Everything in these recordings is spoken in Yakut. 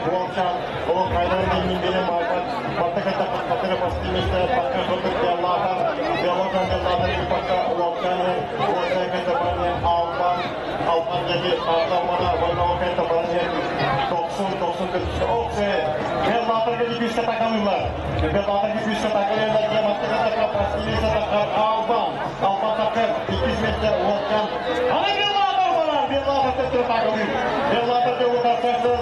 Уолчаан ол хайдан иннин барбат. Баттака таппаттары бастымыста бакка курдук Беллатар, Беллатар Беллатар бакка Уолчаан Уолчаан кэтэ баран Албан, Албан деди Алтамана Войнова кэтэ баран 90 90 көтүсэ оксе Беллатар кеди күүскэ такалыылар. Беллатар күүскэ такалыылар диye баттака такка бастымыста таккар Албан, Албан таккар 200 метр Уолчаан. Аны Беллатар барар, Беллатар төттөрү такалыыр. Беллатар де утарсасы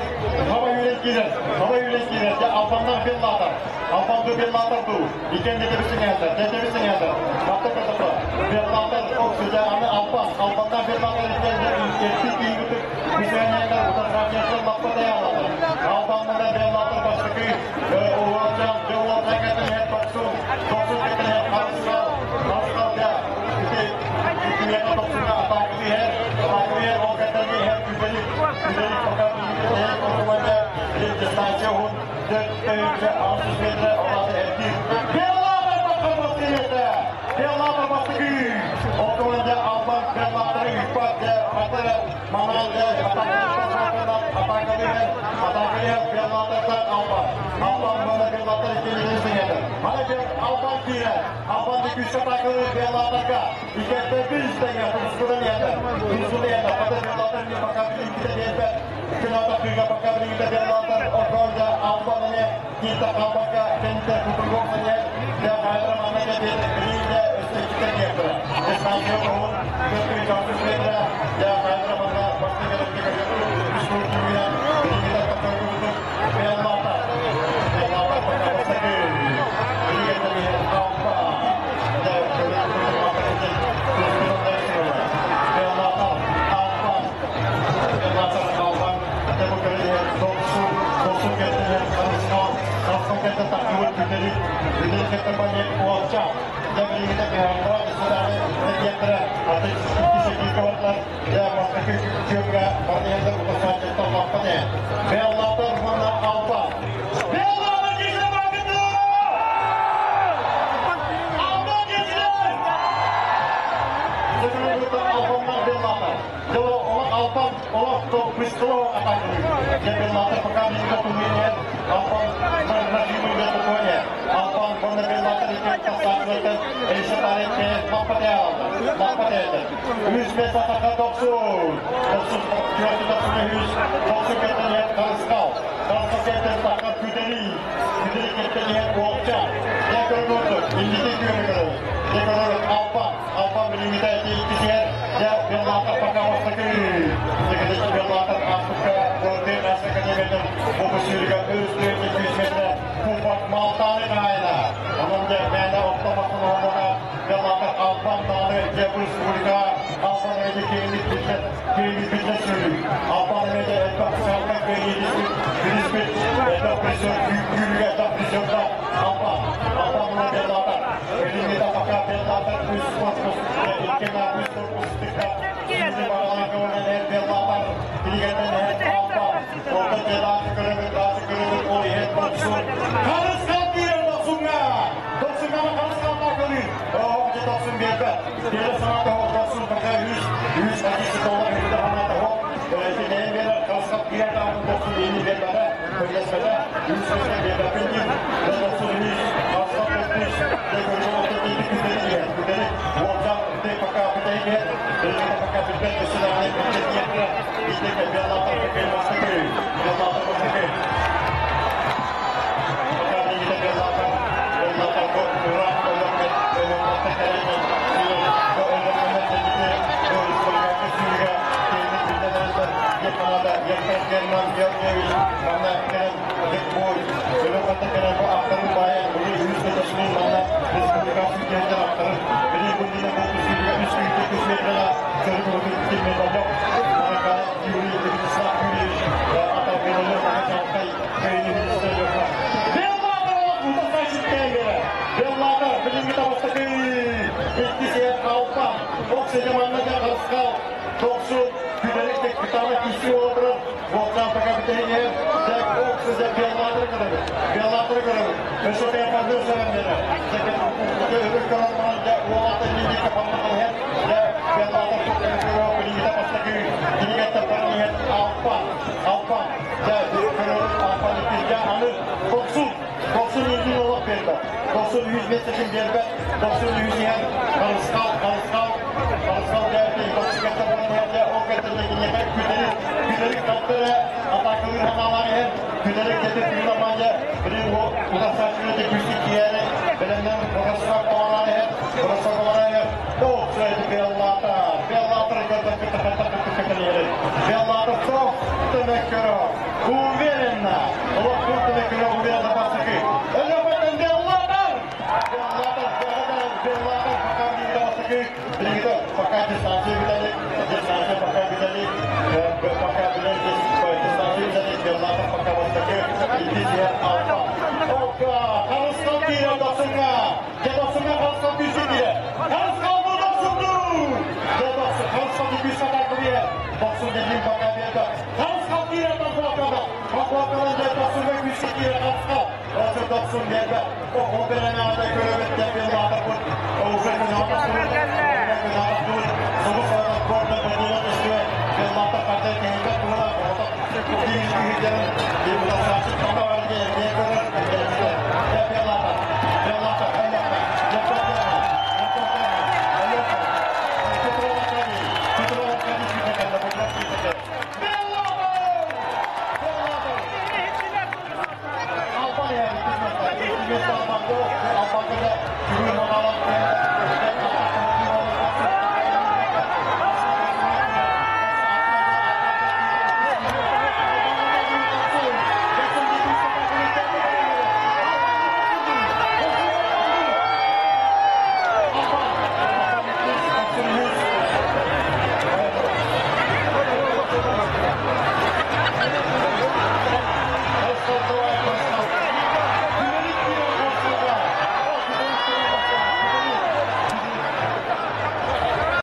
хаба юрек киирэр, хаба юрек киирэр. Дьэ Албаннаах Беллатар, Албанды Беллатар дуу, иккиэн дэтэбисиҥ элдэр, дэтэбисиҥ элдэр. Баттака такка Беллатар оксе дьэ аны Албан, Албаннаах Беллатар иккиэн дэ эрпит киирбитик күсээнэлэр утарсааччылар лаппа таялалар. Албаннара Беллатар бастакы Уолчаан, дьэ Уолчаан кэтэн тохсун, тохсун кэтэн Харысхал, Харысхал дьэ ити итиэхэ тохсунга атаакылыы иһэр, атаакылыы иһэр, ол кэтэн иһэр күнделик, күнделик пока билигин отуманья дистанция уһун 4 800 метр олаты эрдиир. Беллатар бакка бастыгы Беллатар бастыгы. Отуманья Албан Беллатары үппат дьэ батыры манан дьэ атаакалыы иһэр, атаакалыы иһэр Беллатартан Албан. Албан мына Беллатар иккилиин сиҥэтэ. Маны Албан киирэр. Албан күүскэ атаакалыы Беллатарга. Иккетте бис тэҥэ тускудан иһэтэ. Тускудан иһэтэ. Бата Беллатар не пока билиҥкитэ биэрбэт. Күната кыыга пока билиҥкитэ Беллатар оконда Албан эмиэ кииртэ қалбакка кэнтэ кутургок эмиэ дьэ хайдара манна кэлбиэтэ билиҥҥэ өссө иккитэ диэхтэрэ. Дистанция уһун 460 метр дьэ хайдара манна бастакы үс билиҥҥитэ тохтор Беллатар. Беллатар пока бастакы. Билиҥҥитэ Албан. Дьэ Беллатар Албан. Беллатар Албан. Дьэ бу көрүлү тохсун, тохсун кеттелер Харысхал, Харысхал кетте тахтыбыт күнделик, күнделик кетте банек Уолча. Дьэ билиҥҥитэ Беллатар сыданы диэктэрэ аты икки секунда бардылар. Дьэ бастакы күөҥҥэ барныйандар утарсааччыттар лаппа дэ. Беллатар уонна Албан. Беллатар киирсэ бакыты! Албан киирсэ! Албаннар Беллатар. Дьэ олох Албан олох быстро атакует. Дьэ Беллатар пока билиҥҥэ тумуйан Албан нажимы такое. Албан уонна Беллатар икки тахсааччылартан Элиса Тарек лаппа алды. Лаппа тәйді. Үс бес атақа тохсун. Тохсун, тохсун, тохсун, үс. Тохсун кеттен ет Карыскал. Карыскал кеттен тақа Күдели. Күдели кеттен ет Уолча. Дьэ көргөндүк. Инники күөнү көрөбүт. Дьэ көрөбүт Албан. Албан билиҥҥитэ иккисиэр. Дьэ Беллатар пока бастакы. Дьэ Беллатар Африка Гордын Академиятын бу сүүрүгэ үс 200 метр Кубок Малтаны каайна. Онон дьэ мээнэ оттомоттон оҥоро Беллатар Албан даҕаны дьэ бу республика Албан эмиэ киэҥник биллэр, киэҥник биллэр сүүрүк. Албан эмиэ элбэх сыалга кыайыы билиспит, элбэх призер күүрүгэ элбэх призерда Албан. Албан мына Беллатар. Билиҥҥитэ пока Беллатар үс корпус, икки үс корпус сүүрү баралан көҕүнэн эр Беллатар билигэтэн эр Албан. Орто дьэ көрөбүт, даасы көрөбүт, ол иһэн тохсун. Харысхал киирэр тохсунга! Тохсунга Харысхал такылы. Оох дьэ тохсун биэрбэт. Биэрэ санаата хоқ тохсун пока үс, үс одиннадцать доллар үстэ санаата хоқ. Тинэйэн биэрэр Харысхал киирэр даҕаны тохсун биэни биэрбэтэ. Көмөлөспөтө. Үс үстэ биэрбэппин диир. Дьэ тохсун үс, Харысхал төрдүс. Дьэ көргө орто диэки күндэри иһэр. Күндэри уолчаан бүтэй пока бүтэй иһэр. Билигин пока билбэт өссө даҕаны икки диэхтэрэ. Итинник Беллатар пока бастакы. Беллатар бастакы. Пока билигин Беллатар, Беллатар бу ура өлөммөт, өлөммөттө кэлэн бу өлөммөт дедите бу республиканскай сүүрүгэ киэҥник биллэн эрэллэр. Японада Виктор Герман Георгиевич манна кэлэн бу өлөммөттө кэлэн бу аттарын баайан били үс көтөсүнүн манна республиканский киһитин аттарын били бу дина бу сүүрүгэ үс күүс метрला сөрүк урутун килметр Манака Юрий Вячеслав Юрьевич ата Беллатар Чалкай кайны министр Беллатар Беллатар билиҥҥитэ бастакы иккисиэн Албан окседе манна дьэ Харысхал тохсун күдэрик кытаана күүсүү олорор Уолчаан пока бүтэһиҥэр дьэ окседе Беллатары көрөбүт. Беллатары көрөбүт. Өссө тэйпандыр сөрөн берер. Дьэ өрүс көрөн баран дьэ уолата инники капанна калыһар. Дьэ Беллатар туттан көрө билиҥҥитэ. Үһүс миэстэтин биэрбэт. Дохсун үһүс иһэн Харысхал, Харысхал, Харысхал дьэ бастакы буолан иһэр, ол кэнниттэн киниэхэ Күдэрик, Күдэрик талта эрэ атаакалыыр санаалаах иһэр. Күдэрик дьэ тыын амаанньа, билин утарсааччыны күүстүк киһэ.